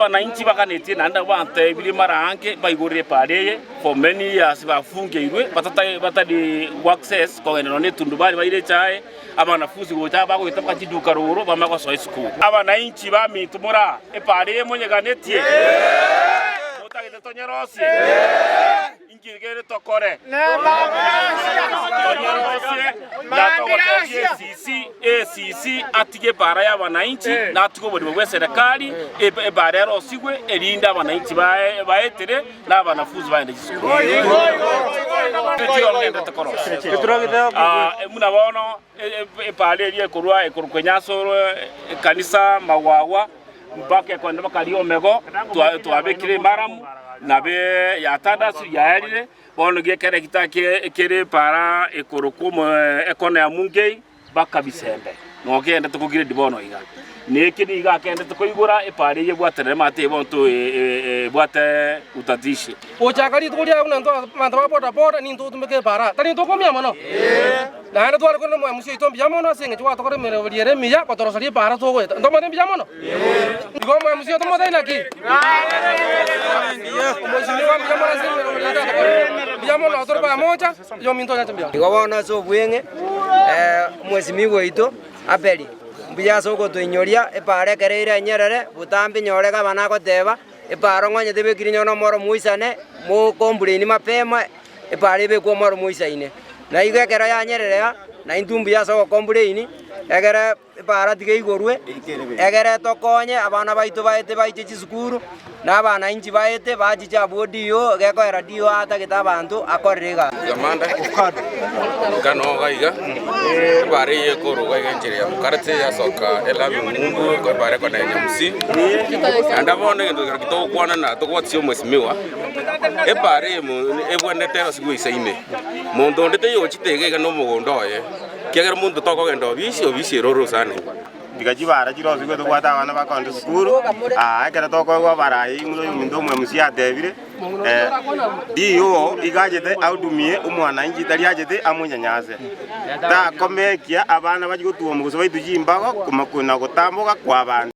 Abananchi baganetie naende bantebirie mara aange baigorere epaara eye for many years bafungeirwe batari go access kogenda nonya etundubari baire echae, abanafunsi gocha bagoeta mpaka chiduka rogoro bamanye gosoa esukuru. Abananchi baminto more aa, epaara eye monyeganetie? Motagete tonyerosie? Inki kere tokore? Tonyerosie na togotebia ACC, ACC atige epaara y'abananchi na atige oborimo bw'eserekari, epaara erosigwe erinde abananchi baetere na abanafunzi bagende chisukuru. Ngenderete korosia. Buna bono epaara eria ekorwa ekorokwa Enyasoro, ekanisa, Magwagwa, mpaka ekogenda mpaka Riomego, twabekire emaramu, nabe yatandasirwe yaerire, bono gekeregita kere epaara ekorokwa ekona ya Mungei mpaka Bisembe, noo kegenderete kograde bono iga. Na eke nigo akenderete koigora epaara eye ebwaterere amate bono ebwate utatishi. Gochaka rituko riaye buna intwe abanto ba boda boda nintwe totumeke epaara, tari intwe okomia mono? Naende tware korenda omwemusi oito mbuya mono ase eng'encho gwatokora emeremo ere emiya gotoroseria epaara togoeta. Ntomanyete mbuya mono? Igo omwemusi oito motebie naki? Omosimiwa mbuya mono ase emeremo ere twatokorire. Mbuya mono tore pamoja, oyominto onyache mbuya mono. Igo bono ase obweng'e, omwesimigwa oito Abeli, mbuya ase ogotoinyoria epaara ekero ere enyerere, botambe nyore gavana agoteba, Epaaro ng'onye tebekiri nonye nomoro moisane, mokomplaini mapema, epaaro ebekwe omoro moisaine. Na igo ekero yanyererea, na intwe mbuya ase ogokomplaini, egere epaara tiga eigorwe, egere tokonye abana baito baete baiche chisukuru, na abanainchi baete bachiche abwo DO, gekoera DO atagete abanto akorere egasi. Amanda, nkanoga iga, ebara eye ekorwa iga enchera ya Mukarate yasoka elami ng'umbu ebara ekona ya Nyamusi. Naende bono egento kero togokwana na tokobwatisia omwesimigwa, ebara eye ebwenerete erosigwe isaine. Monto onde taiyo ochete iga iga na omogondo oye, ekiagera monto tokogenda obisi, obisi ere orosana ime. Tiga chibara chirosigwe tobwate abana bakonde esukuru, aa ekero tokoegwa abarai buna oyominto omwemusia atebire, DO iga achete ahudumie omwananchi tari achete amonyanyase. Takomekia abana bachie gotuoma gose baitwe chimbago na gotamboka kw'abande.